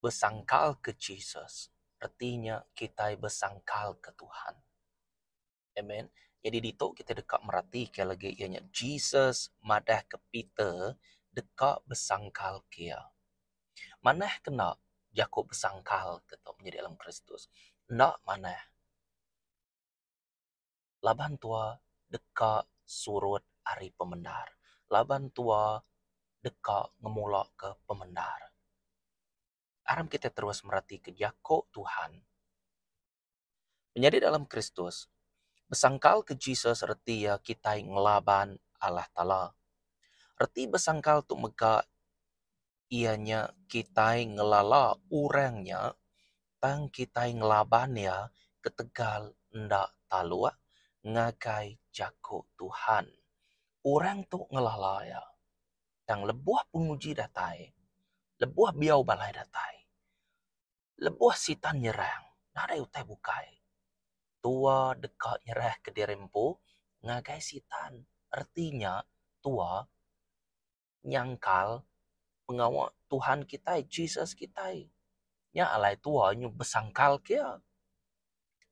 Besangkal ke Jesus reti nya kitai besangkal ke Tuhan. Amen. Nyadi ditu kitai deka meratika lagi iya nya Jesus madah ke Peter deka besangkal ke iya. Manah ke enda jaku besangkal ke tu menyadi dalam Kristus? Enda manah. Laban tua deka surut ari pemendar. Laban tua deka ngemula ke pemendar. Aram kitai terus meratika jaku Tuhan. Menyadi dalam Kristus, besangkal ke Jesus reti iya kitai ngelaban Allah Taala. Reti besangkal tu mega iya nya kitai ngelala orang nya tang kitai ngelaban iya ketegal enda taluk ngagai jaku Tuhan. Orang tu ngelala iya. Tang lebuh penguji datai, lebuh biau balai datai, lebuh sitan nyerang nadai utai bukai. Tua deka nyerahka diri empu ngagai sitan. Reti nya tua nyangkal pengawa Tuhan kitai, Jesus kitai. Nya alai tua nyu besangkal ke iya.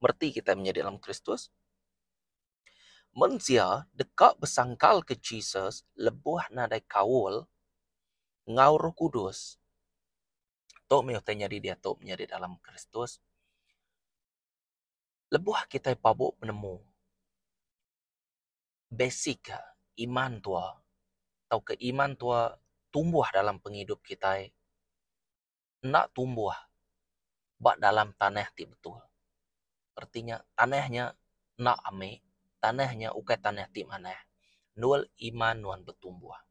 Mereti kitai menyadi dalam Kristus. Mensia deka besangkalka Jesus lebuh nadai kaul enggau Roh Kudus. Tu mih utai nyadi diatu menyadi dalam Kristus. Lebuh kitai pabu penemu basic iman tua tauka iman tua tumbuh dalam pengidup kitai enda tumbuh ba dalam tanah ti betul. Reti nya tanah nya enda ami, tanah nya ukai tanah ti manah endur iman nuan betumbuh.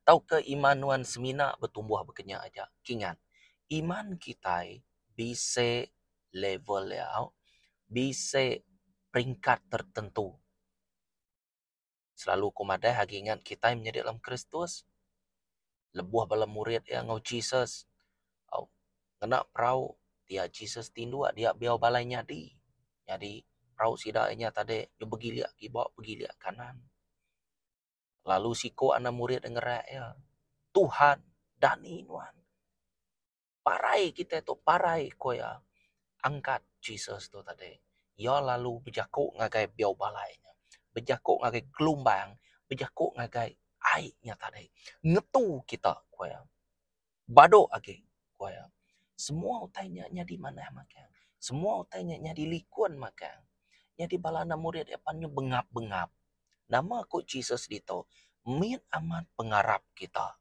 Tauka iman nuan semina betumbuh baka nya aja. Kingat, iman kitai bisi level iya, bisi peringkat tertentu. Selalu ku madah agi ngan kitai menyadi dalam Kristus. Lebuh bala murid iya enggau Jesus au ngena perau dia Jesus tinduk dia biau balai nyadi. Nyadi perau sida inya tadi nyau begilik kiba begilik kanan. Lalu siku anak murid ngerak iya, Tuhan dani nuan. Parai kitai tu parai ku iya. Angkat Jesus tu tadi. Iya lalu bejaku ngagai biau balai nya. Bejaku ngagai gelumbang, bejaku ngagai ai nya tadi. Ngetu kita ku iya. Badu agi ku iya. Semua utai nya nyadi manah magang. Semua utai nya nyadi likun magang. Nyadi bala anak murid iya pan nyau bengap-bengap. Nama ku Jesus ditu, mit amat pengarap kita.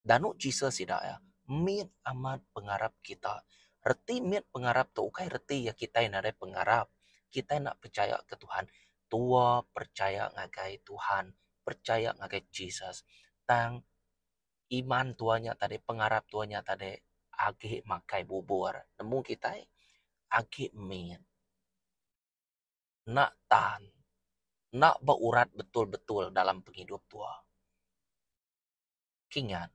Danu Jesus sida iya, mit amat pengarap kita. Reti mit pengarap tu ukai reti iya kitai nadai pengarap. Kitai enda pechaya ke Tuhan. Tua perchaya ngagai Tuhan, perchaya ngagai Jesus. Tang iman tua nya tadi, pengarap tua nya tadi agi makai bubur. Nemu kitai agi mit. Enda tan, enda beurat betul-betul dalam pengidup tua. Kingat,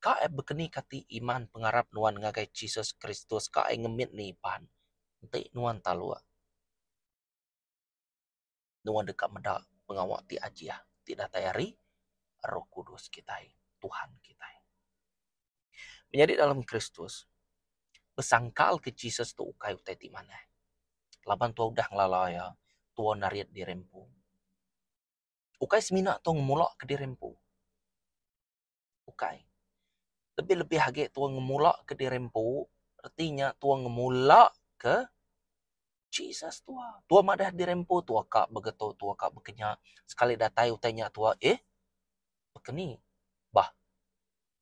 ka ai bekeni kati iman pengarap nuan ngagai Jesus Kristus ka ai ngemit ni pan enti nuan taluk. Nuan deka meda pengawa ti ajih ti datai ari Roh Kudus kitai, Tuhan kitai. Menyadi dalam Kristus, besangkal ke Jesus tu ukai utai ti manah. Laban tua udah ngelala iya, tua narit diri empu. Ukai semina tu ngemula ke diri empu. Ukai. Lebih-lebih agi tua ngemula ke diri empu, reti nya tua ngemula ke Jesus tua. Tua madah diri empu tua ka begetu, tua ka bekenya. Sekali datai utai nya tua eh baka ni bah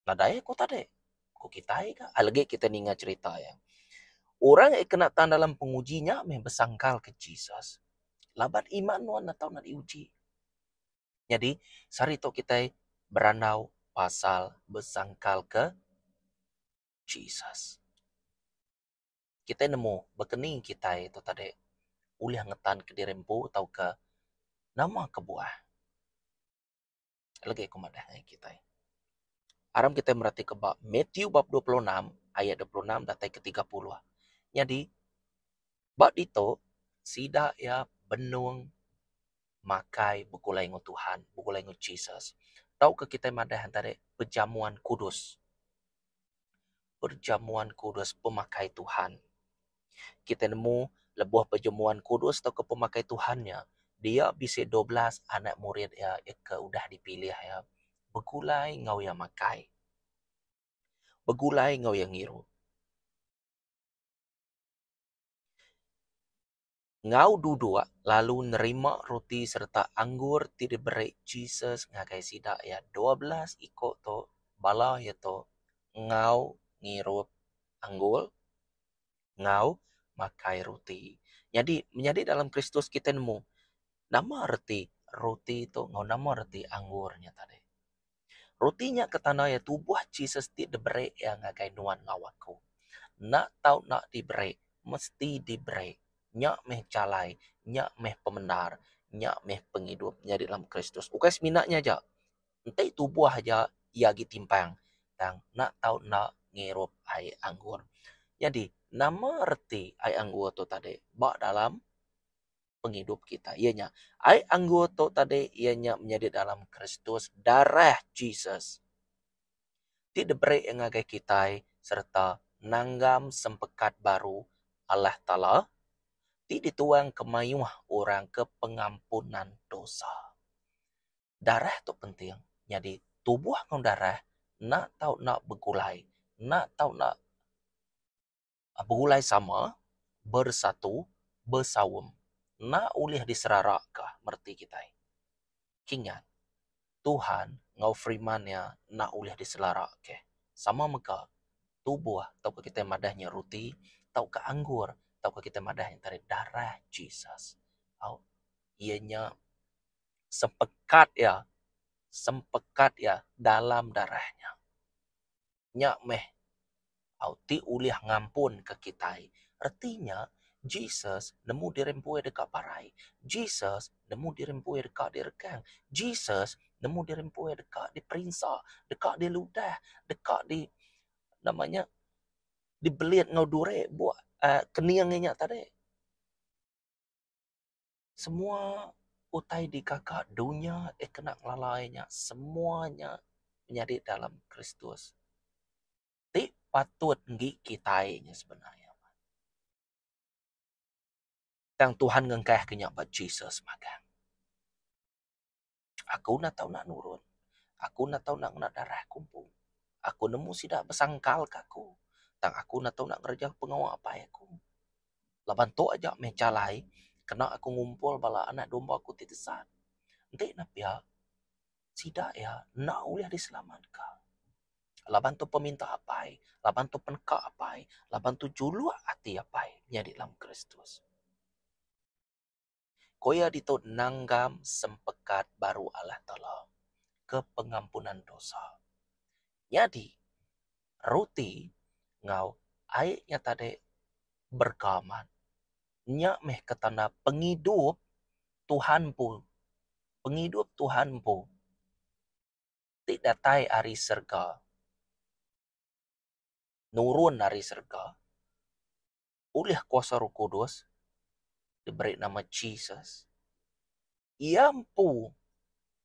nadai aku tadi. Ku kitai ka. Legi kitai ninga cherita iya. Orang ke kena tan dalam penguji nya meh besangkal ke Jesus. Laban iman nuan enda tau diuji. Nyadi, sehari tu kitai berandau pasal besangkalka Jesus. Kitai nemu baka ni kitai tu tadi ulih ngetanka diri empu tauka nama kebuah. Legi aku madah ngagai kitai. Aram kitai meratika ba Matthew bab 26 ayat 26 datai ke 30. Nyadi ba ditu sida iya benung makai begulai enggau Tuhan, begulai enggau Jesus. Tauka kitai madah entara perjamuan kudus. Perjamuan Kudus Pemakai Tuhan. Kitai nemu lebuh Perjamuan Kudus tauka Pemakai Tuhan nya, dia bisi 12 anak murid iya ke udah dipilih iya begulai enggau iya makai, begulai enggau iya ngirup. Enggau duduk lalu nerima roti sereta anggur ti diberi Jesus ngagai sida iya 12 iku tu, bala iya tu enggau ngirup anggur enggau makai roti. Nyadi, menyadi dalam Kristus kitai nemu nama reti roti tu enggau nama reti anggur nya tadi. Roti nya ke tanda iya tubuh Jesus ti diberi iya ngagai nuan enggau aku. Enda tau enda diberi, mesti diberi. Nya meh jalai, nya meh pemendar, nya meh pengidup nyadi dalam Kristus. Ukai semina nya aja. Enti tubuh aja iya agi timpang tang enda tau enda ngirup ai anggur. Nyadi nama reti ai anggur tu tadi ba dalam pengidup kitai iya nya ai anggur tu tadi iya nya menyadi dalam Kristus darah Jesus ti diberi iya ngagai kitai sereta nanggam sempekat baru Allah Taala ti dituang ke mayuh orang ke pengampunan dosa. Darah tu penting nyadi tubuh enggau darah enda tau enda begulai enda tau enda Begulai sama, bersatu, besaum. Enda ulih diseraraka mereti kitai. Kingat, Tuhan enggau Firman Iya enda ulih diselaraka. Sama mega, tubuh tauka kitai madah nya ruti tauka anggur tauka kitai madah nya tadi darah Jesus. Au, iya nya sempekat iya, sempekat iya dalam darah nya. Nya meh au ti ulih ngampunka kitai. Reti nya, Jesus nemu diri empu iya deka parai. Jesus nemu diri empu iya deka direkang. Jesus nemu diri empu iya deka diperinsa, deka diludah, deka di nama nya dibelit enggau duri buk uhh kening iya nya tadi. Semua utai digaga dunya eh kena ngelala iya nya semua nya menyadi dalam Kristus ti patut enggi kitai nya sebenar iya. Tang Tuhan ngengkahka nya ba Jesus magang. Aku enda tau enda nurun. Aku enda tau enda ngena darah aku empu. Aku nemu sida besangkalka aku. Tang aku enda tau enda ngereja pengawa apai aku. Laban tu aja meh jalai kena aku ngumpul bala anak domba aku ti tesat. Enti ne pia, sida iya enda ulih diselamatka. Laban tu peminta apai, laban tu peneka apai, laban tu juluk ati apai nyadi dalam Kristus. Ku iya ditu nanggam sempekat baru Allah Taala ke pengampunan dosa. Nyadi, ruti enggau ai nya tadi berega amat. Nya meh ke tanda pengidup Tuhan empu, pengidup Tuhan empu ti datai ari serega, nurun ari serega. Ulih kuasa Roh Kudus diberi nama Jesus. Iya empu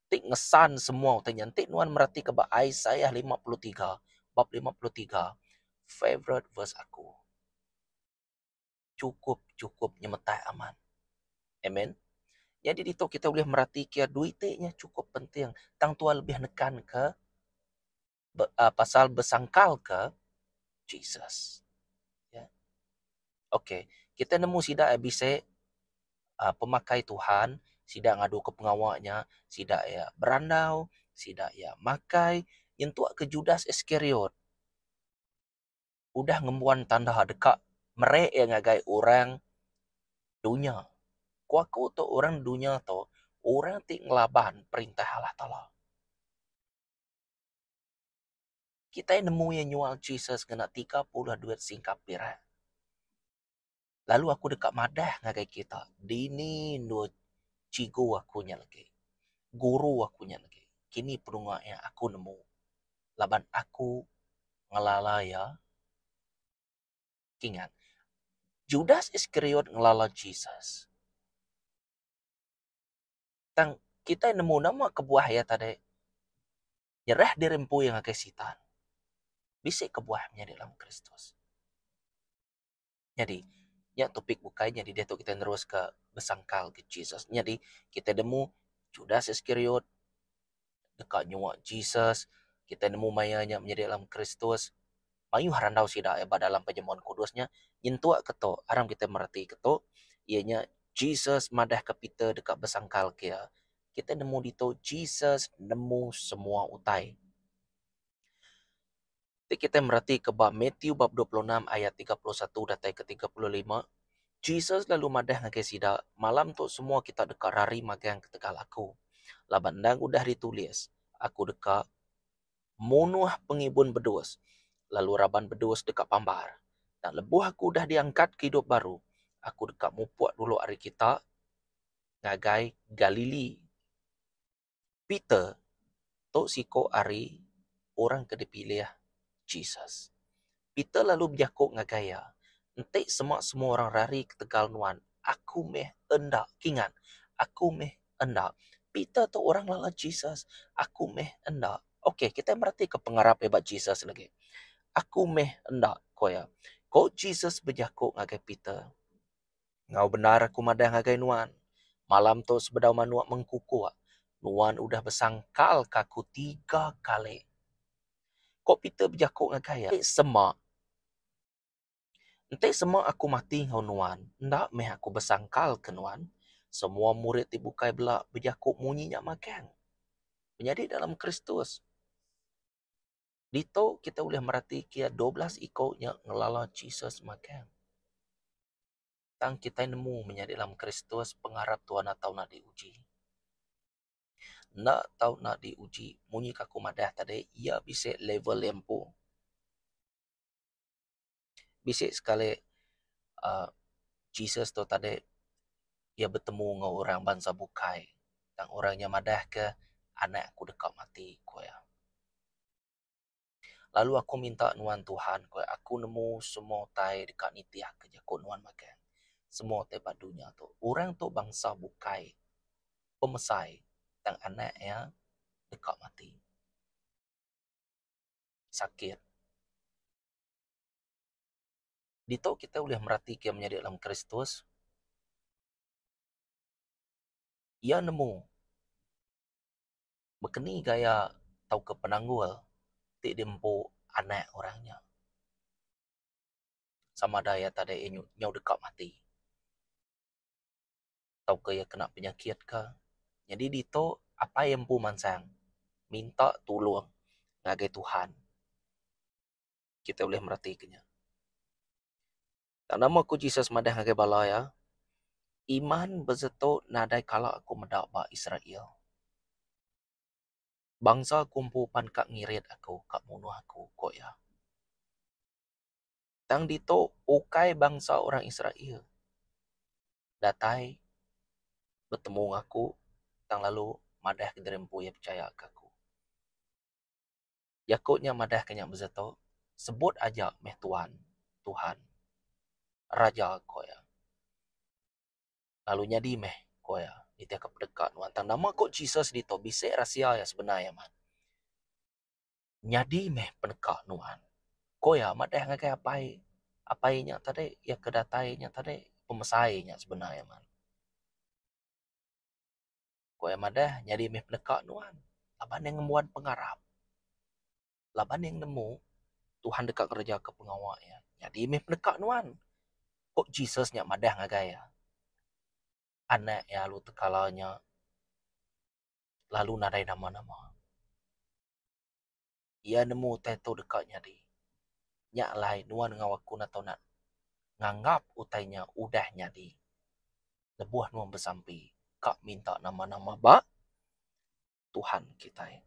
ti ngesan semua utai nya. Enti nuan meratika ba Isaiah 53, bab 53, favorite verse aku. Chukup-chukup nyemetak amat. Amen. Nyadi ditu kita ulih meratika duit ti nya chukup penting. Tang tuan lebih nekanka pasal besangkalka Jesus. Ya. Okey, kita nemu sida iya bisi uhh pemakai Tuhan, sida ngaduka pengawa nya, sida iya berandau, sida iya makai nyentuk ke Judas Iskariot udah ngembuan tanda deka meri iya ngagai orang dunya. Ku aku tu orang dunya tu orang ti ngelaban perintah Allah Taala. Kitai nemu iya nyual Jesus ngena 30 duit singkap pirak. Lalu aku deka madah ngagai kita, dini endur cikgu aku nya legi, guru aku nya legi. Kini penunga iya aku nemu laban aku ngelala iya. Kingat, Judas Iskariot ngelala Jesus. Tang kitai nemu nama kebuah iya tadi nyerah diri empu iya ngagai Sitan. Bisi kebuah menyadi dalam Kristus. Nyadi, nya topik bukai nyadi diatu kitai neruska besangkal ke Jesus. Nyadi, kitai nemu Judas Iskariot deka nyua Jesus, kitai nemu maya nya menyadi dalam Kristus. Mayuh randau sida iya ba dalam Perjamuan Kudus nya nyentuk ke tu aram kitai mereti ke tu iya nya Jesus madahka Peter deka besangkal ke iya. Kitai nemu ditu Jesus nemu semua utai. Ti kitai meratika ba Matthew bab 26 ayat 31 datai ke 35, Jesus lalu madah ngagai sida, Malam tu semua kita deka rari magang ketegal aku, laban endang udah ditulis, Aku deka munuh pengibun bedus, lalu raban bedus deka pambar. Tang lebuh aku udah diangkatka idup baru, aku deka mupuk dulu ari kita ngagai Galili. Peter tu siku ari orang ke dipilih Jesus. Peter lalu bejaku ngagai iya, Enti sema semua orang rari ketegal nuan, aku meh enda. Kingat, aku meh enda. Peter tu orang ngelala Jesus, aku meh enda. Okey, kitai meratika pengarap iya ba Jesus lagi. Aku meh enda, ku iya. Ku Jesus bejaku ngagai Peter, Enggau bendar aku madah ngagai nuan, malam tu sebedau manuk mengkukuk, nuan udah besangkalka aku tiga kali. Ku Peter bejaku ngagai iya, Sema, enti sema aku mati enggau nuan, enda meh aku besangkalka nuan. Semua murid ti bukai bela bejaku munyi nya magang. Menyadi dalam Kristus. Ditu kitai ulih meratika iya 12 iku nya ngelala Jesus magang. Tang kitai nemu menyadi dalam Kristus pengarap Tuhan enda tau enda diuji. Enda tau enda diuji munyi ka aku madah tadi iya bisi level iya empu. Bisi sekali uhh Jesus tu tadi iya betemu enggau orang bansa bukai tang orang nya madah ke anak aku deka mati ku iya. Lalu aku minta nuan Tuhan ku iya aku nemu semua utai deka nitih ke jaku nuan magang semua utai ba dunya tu. Orang tu bansa bukai pemesai tang anak iya deka mati sakit. Ditu kitai ulih meratika menyadi dalam Kristus iya nemu. Baka ni gaya tauka penanggul ti diempu anak orang nya. Sama da iya tadi nyau deka mati tauka iya kena penyakit ka. Nyadi ditu apai empu mansang minta tulung ngagai Tuhan. Kitai ulih meratika nya. Tang nama ku Jesus madah ngagai bala iya, Iman besetu nadai kala aku meda ba Israel. Bangsa aku empu pan ka ngirit aku, ka munuh aku, ku iya. Tang ditu ukai bangsa orang Israel datai betemu enggau aku tang lalu madah kediri empu iya pechaya ke aku. Jaku nya madahka nya besetu, sebut aja meh Tuan, Tuhan, Raja, ku iya. Lalu nyadi meh, ku iya, nitihka peneka nuan. Tang nama ku Jesus ditu bisi rahsia iya sebenar iya man. Nyadi meh peneka nuan. Ku iya madah ngagai apai, apai nya tadi, iya ke datai nya tadi, pemesai nya sebenar iya man. Ku iya madah, nyadi meh peneka nuan laban iya ngembuan pengarap. Laban iya nemu Tuhan deka ngerejaka pengawa iya. Nyadi meh peneka nuan. Ku Jesus nya madah ngagai iya. Anak iya lalu tekala nya lalu nadai nama-nama. Iya nemu utai tu deka nyadi. Nya alai nuan enggau aku enda tau nganggap utai nya udah nyadi. Lebuh nuan besampi ka minta nama-nama ba Tuhan kitai.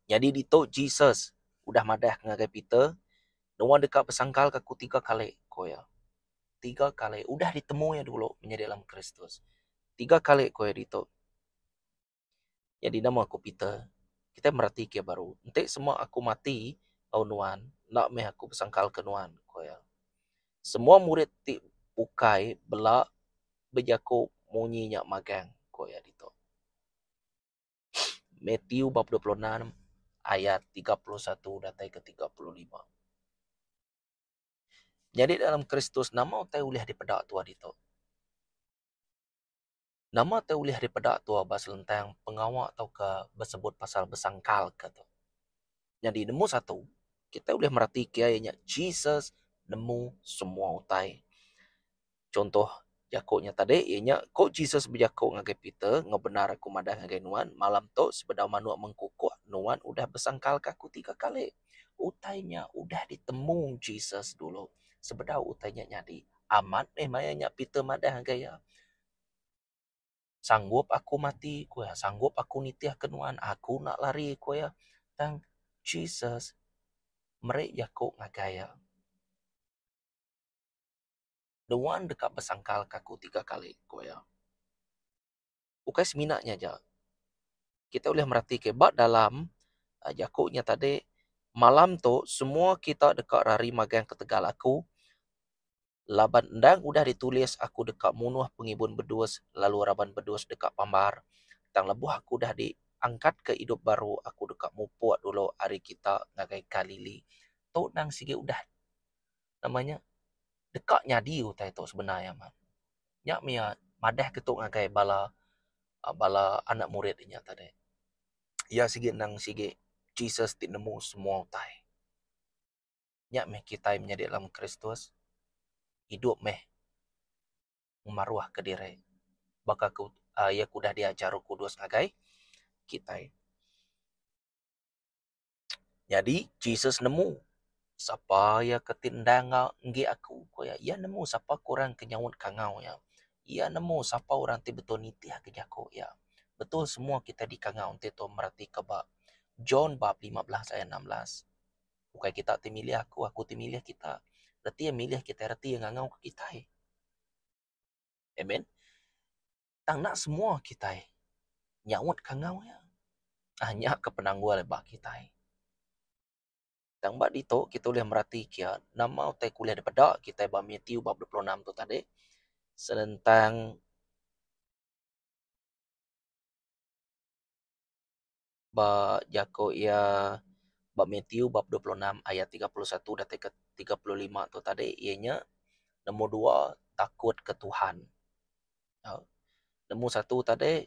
Nyadi ditu Jesus udah madah ngagai Peter, nuan deka besangkal ka aku tiga kali, ku iya. Tiga kali udah ditemu iya dulu menyadi dalam Kristus. Tiga kali ku iya ditu. Nyadi nama ku Peter, kitai meratika iya baru. Enti sema aku mati enggau nuan, enda meh aku besangkalka nuan, ku iya. Semua murid ti bukai bela bejaku munyi nya magang, ku iya ditu. Matthew bab 26. ayat 31 datai ke 35. Nyadi dalam Kristus nama utai ulih dipeda tua ditu? Nama utai ulih dipeda tua ba selentang pengawa tauka besebut pasal besangkal ke tu? Nyadi nemu satu, kitai ulih meratika iya nya Jesus nemu semua utai. Chunto jaku nya tadi iya nya ku Jesus bejaku ngagai Peter enggau bendar aku madah ngagai nuan malam tu sebedau manuk mengkukuk nuan udah besangkalka aku tiga kali. Utai nya udah ditemu Jesus dulu sebedau utai nya nyadi. Amat meh maya nya Peter madah ngagai iya, Sanggup aku mati ku iya, sanggup aku nitihka nuan, aku enda lari ku iya. Tang Jesus meri jaku ngagai iya. Nuan deka besangkalka aku tiga kali, ku iya. Ukai semina nya aja. Kita ulih meratika ba dalam jaku nya tadi, malam tu semua kita deka rari magang ketegal aku laban endang udah ditulis aku deka munuh pengibun bedus lalu raban bedus deka pambar. Tang lebuh aku udah diangkatka idup baru aku deka mupuk dulu ari kita ngagai Galili. Tu endang sigi udah nama nya deka nyadi utai tu sebenar iya mah. Nya mih iya madah ke tu ngagai bala bala anak murid inya tadi. Iya sigi endang sigi Jesus ti nemu semua utai. Nya mih kitai menyadi dalam Kristus idup meh ngemaruh ke diri baka ke iya ke udah diajar Roh Kudus ngagai kitai. Nyadi Jesus nemu sapa iya ke ti endang enggi aku ku iya. Iya nemu sapa ke orang ke nyaut kangau iya. Iya nemu sapa orang ti betul nitih ke jaku iya. Betul semua kitai dikangau enti tu meratika ba John bab 15 ayat 16. Ukai kita ti milih aku, aku ti milih kita. Reti iya milih kitai reti iya ngangau ke kitai. Amen. Tang enda semua kitai nyaut kangau iya. Ah nya ke penanggul ba kitai. Tang ba ditu kita ulih merati kia nama utai ke ulih dipeda kitai ba Matthew bab 26 tu tadi senentang ba jaku iya ba Matthew bab 26 ayat 31 datai ke 35 tu tadi iya nya nombor dua takut ke Tuhan. Nombor satu tadi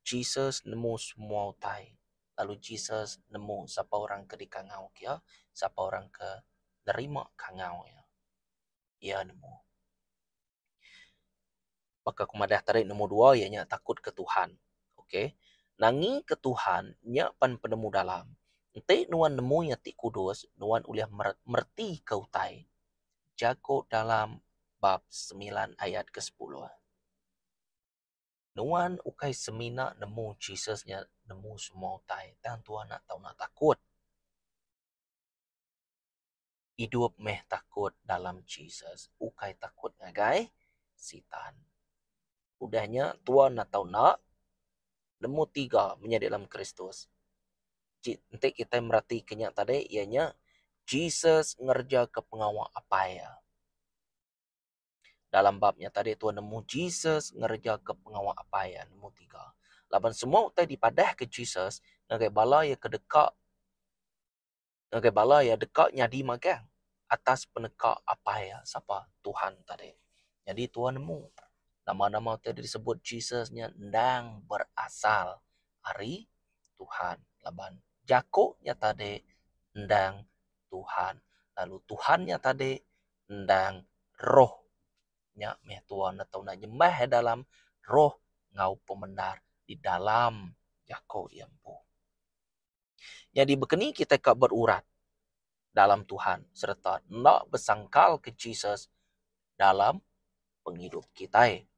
Jesus nemu semua utai lalu Jesus nemu sapa orang ke dikangau ke iya sapa orang ke nerima kangau iya. Iya nemu. Baka ku madah tadi nombor dua iya nya takut ke Tuhan. Okay. Nangi ke Tuhan nya pan penemu dalam. Enti nuan nemu iya ti kudus, nuan ulih mereti ke utai. Jaku dalam bab semilan ayat ke sepuluh. Nuan ukai semina nemu Jesus nya nemu semua utai tang tuan enda tau nak takut. Idup meh takut dalam Jesus, ukai takut ngagai Sitan. Udah nya, tuan atau enda, nemu tiga menyadi dalam Kristus. Enti kitai meratika nya tadi iya nya Jesus ngerejaka pengawa Apai iya. Dalam bab nya tadi tuan nemu Jesus ngerejaka pengawa Apai iya nemu tiga. Laban semua utai dipadahka Jesus ngagai bala iya ke deka ngagai bala iya deka nyadi magang atas peneka Apai iya sapa Tuhan tadi. Nyadi tuan nemu nama-nama utai ti disebut Jesus nya endang berasal ari Tuhan laban jaku nya tadi endang Tuhan lalu Tuhan nya tadi endang Roh. Nya meh tuan ne tau nyembah dalam roh enggau pemendar di dalam jaku iya empu. Nyadi bekeni kitai ka berurat dalam Tuhan sereta enda besangkal ke Jesus dalam pengidup kitai.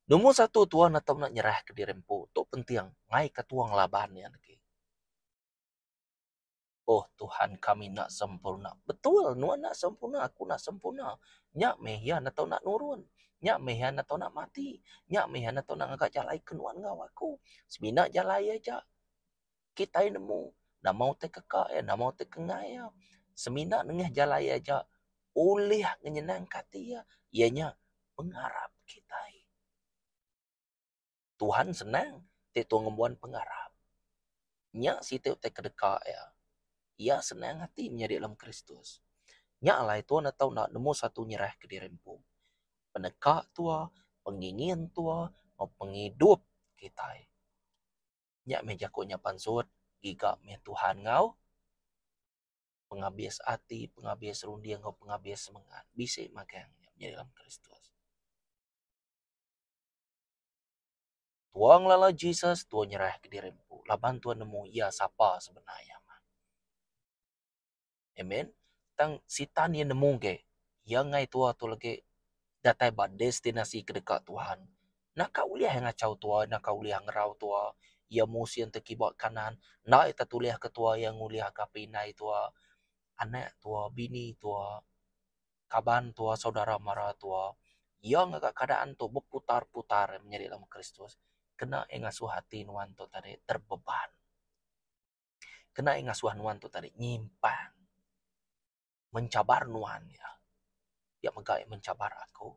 Nombor satu tuan atau enda nyerah ke diri empu tu penting ngai ka tuang laban iya agi. Oh Tuhan kami enda sempurna. Betul nuan enda sempurna aku enda sempurna. Nya meh iya enda tau enda nurun. Nya meh iya enda tau enda mati. Nya meh iya enda tau enda ngaga jalai ke nuan enggau aku. Semina jalai aja. Kitai nemu nama utai ke ka iya, nama utai ke enggai iya. Semina nengah jalai aja ulih ngenyenangka ati iya, iya nya pengarap kitai. Tuhan senang ti tuan ngembuan pengarap. Nya siti utai ke deka iya. Iya senang ati menyadi dalam Kristus. Nya alai tua enda tau enda nemu satu nyerahka diri empu. Peneka tua, pengingin tua enggau pengidup kitai. Nya meh jaku nya pansut giga meh Tuhan enggau pengabis ati, pengabis runding enggau pengabis semengat bisi magang nya menyadi dalam Kristus. Tua ngelala Jesus, tua nyerahka diri empu laban tua nemu iya sapa sebenar iya amat. Amen. Tang Sitan iya nemu ge, iya enggai tua tu legi datai ba destinasi ke deka Tuhan. Naka ulih iya ngachau tua, naka ulih ngerau tua, iya musin tekiba kanan, enda iya tetulihka tua iya ngulihka apai indai tua, anak tua, bini tua. kaban tua, saudara mara tua, iya ngaga keadaan tu beputar-putar menyadi dalam Kristus kena iya ngasuh ati nuan tu tadi terbeban. Kena iya ngasuh nuan tu tadi nyimpang mencabar nuan iya. Iya mega iya mencabar aku.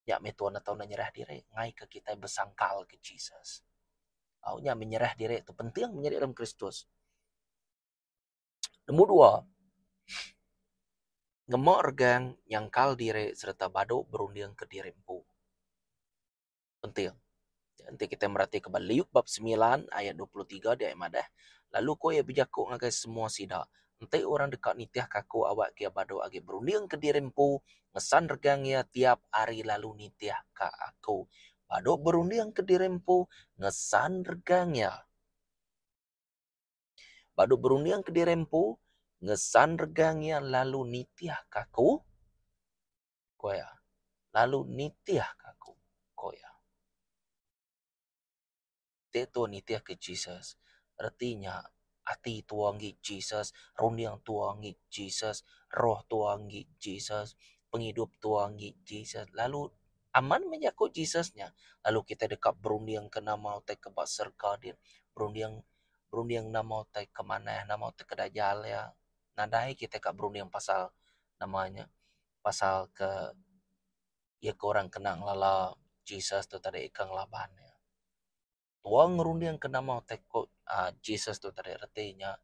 Nya meh tuan atau enda nyerah diri ngaika kitai besangkal ke Jesus. Au nya meh nyerah diri tu penting menyadi dalam Kristus. Nombor dua, ngema regang nyangkal diri sereta badu berundingka diri empu. Penting. Enti kitai meratika ba Luke bab semilan ayat 23 dia iya madah, lalu ku iya bejaku ngagai semua sida, Enti orang deka nitihka aku awakka iya badu agi berundingka diri empu, ngesan regang iya tiap hari lalu nitihka aku. Badu berundingka diri empu, ngesan regang iya. Badu berunding kediri empu, ngesan regang iya lalu nitih ka aku, ku iya. Lalu nitih ka aku, ku iya. Ti tua nitih ke Jesus, reti nya ati tua enggi Jesus, runding tua enggi Jesus, roh tua enggi Jesus, pengidup tua enggi Jesus lalu Amat meh jaku Jesus nya lalu kitai deka berunding ke nama utai ke ba serega din berunding berunding nama utai ke manah nama utai ke dajal iya nadai kitai ka berunding pasal nama nya pasal ke iya ke orang kena ngelala Jesus tu tadi ke ngelaban iya. Tua ngerunding ke nama utai ku aaa Jesus tu tadi reti nya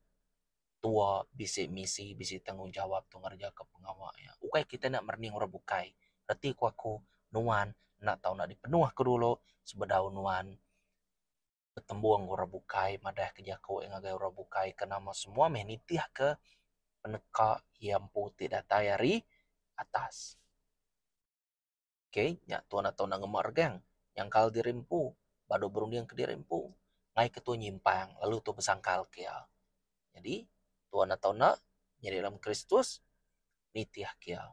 tua bisi misi bisi tanggungjawab tu ngereja ke pengawa iya. Ukai kitai enda merening orang bukai reti ku aku nuan enda tau enda dipenuh ke dulu sebedau nuan betembung orang bukai madah ke jaku iya ngagai orang bukai ke nama semua meh nitih ke peneka iya empu ti datai ari atas. Okay, nya tuan atau enda ngema regang nyangkal diri empu badu berunding ke diri empu ngai ke tua nyimpang lalu tua besangkal ke iya. Nyadi tuan atau enda nyadi dalam Kristus nitih ke iya.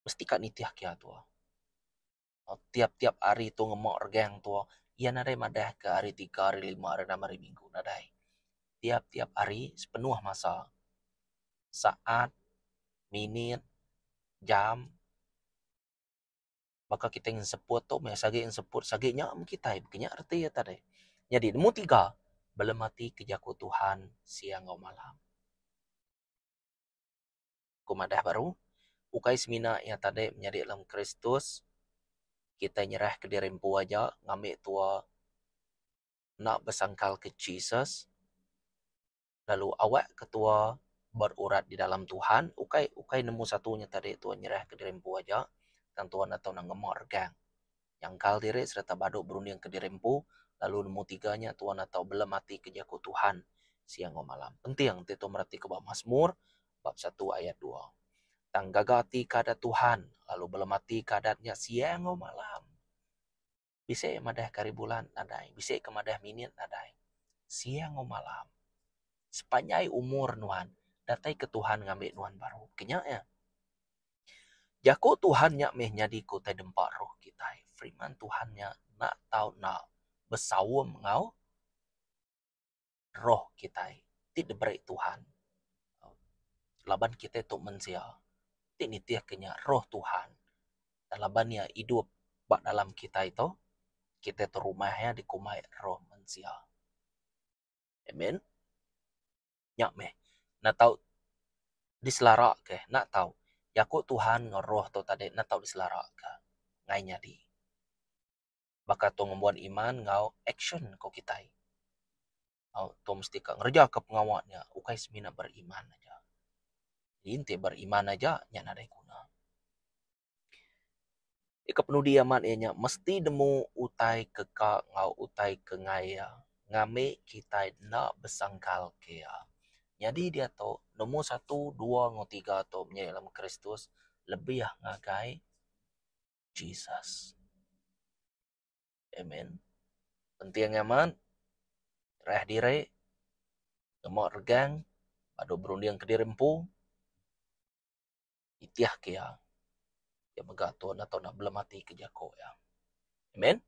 Mesti ka nitih ke iya tua. Tiap-tiap hari tua ngema regang tua iya nadai madah ke hari tiga, hari lima, hari enam, hari minggu nadai. Tiap-tiap hari sepenuh masa saat, minit, jam baka kitai enseput tu meh sagi enseput sagi nya meh kitai baka nya reti iya tadi. Nyadi nombor tiga belemati ke jaku Tuhan siang enggau malam. Ku madah baru ukai semina iya tadi menyadi dalam Kristus kitai nyerah ke diri empu aja ngambi tua enda besangkal ke Jesus. lalu awak ketua berurat di dalam Tuhan ukai ukai nemu satu nya tadi tuan nyerah ke diri empu aja tang tuan atau nang ngema regang nyangkal diri sereta badu berunding ke diri empu lalu nemu tiga nya tuan atau bela mati ke jaku Tuhan siang enggau malam. Penting ti tuan mereti ke ba Mazmur bab satu ayat dua. Tang gaga ati ke adat Tuhan lalu bela mati ke adat nya siang enggau malam. Bisi madah ke hari bulan nadai, bisi ke madah minit nadai. Siang enggau malam. Sepanjai umur nuan datai ke Tuhan ngambi nuan baru. Ke nya iya. Jaku Tuhan nya meh nyadi ke utai dempa roh kitai. Firman Tuhan nya enda tau enda besaum enggau roh kitai ti diberi Tuhan. Laban kitai tu mensia ti nitihka nya roh Tuhan dan laban iya idup ba dalam kitai tu, kitai tu rumah iya dikumbai roh mensia. Amen. Nya meh enda tau diselara ke enda tau jaku Tuhan enggau roh tu tadi enda tau diselara ke ngai nyadi. Baka tu ngembuan iman enggau action ko kitai. Au tu mesti ka ngereja ka pengawa nya ukai semina beriman aja. Enti beriman aja nya nadai guna. Ika penudi amat iya nya mesti nemu utai ke ka enggau utai ke enggai iya ngambi kitai enda besangkal ke iya. Nyadi diatu nombor satu, dua enggau tiga tu menyadi dalam Kristus lebih ngagai Jesus. Amen. Penting amat rah diri ngema regang badu berunding kediri empu. Nitih ke iya. Iya mega Tuhan atau enda belemati ke jaku iya. Amen.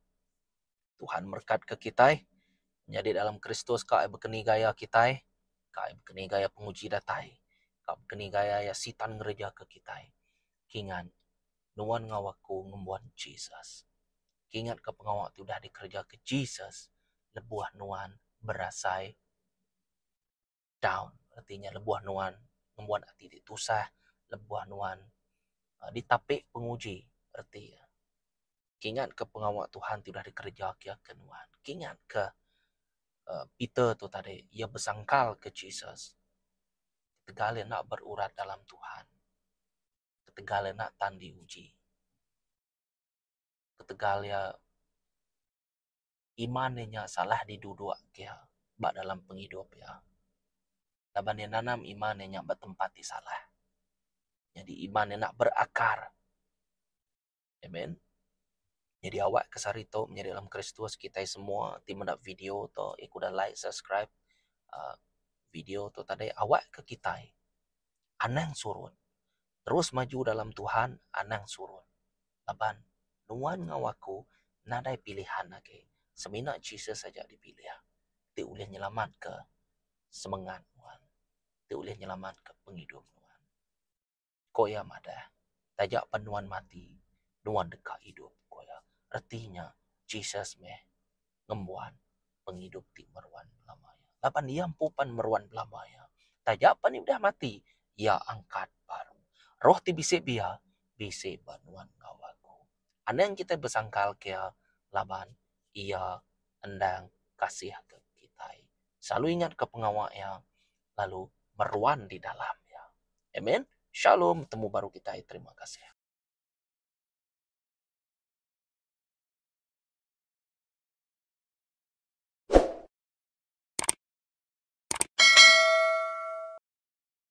Tuhan merekat ke kitai nyadi dalam Kristus ka ai bekeni gaya kitai, ka ai bekeni gaya penguji datai, ka bekeni gaya iya sitan ngereja ke kitai. Kingat nuan enggau aku ngembuan Jesus. Kingat ke pengawa ti udah dikereja ke Jesus lebuh nuan berasai down reti nya lebuh nuan ngembuan ati ti tusah lebuh nuan ditapi penguji reti iya. Kingat ke pengawa Tuhan ti udah dikereja ke iya ke nuan. Kingat ke uhh Peter tu tadi iya besangkal ke Jesus ketegal iya enda berurat dalam Tuhan ketegal iya enda tan diuji ketegal iya Iman iya nya salah diduduk ke iya ba dalam pengidup iya. Laban iya nanam iman iya nya ba tempat ti salah. Nyadi iman iya enda berakar. Amen. Nyadi awak ke sehari tu menyadi dalam Kristus kitai semua ti meda video tu iya ke udah like subscribe uhh video tu tadi awak ke kitai anang surut terus maju dalam Tuhan anang surut. Laban nuan enggau aku nadai pilihan agi semina Jesus aja dipilih ti ulih nyelamatka semengat nuan, ti ulih nyelamatka pengidup nuan. Ko iya madah, taja pan nuan mati, nuan deka idup, ko iya. Reti nya Jesus meh ngembuan pengidup ti meruan belama iya. Laban iya empu pan meruan belama iya. Taja pan iya udah mati, iya angkat baru. Roh ti bisi biya, bisi ba nuan enggau aku. Anang kitai besangkal ke iya laban iya endang kasih ke kitai. Selalu ingat ke pengawa iya lalu meruan di dalam iya. Amen. Shalom, betemu baru kitai. Terima kasih.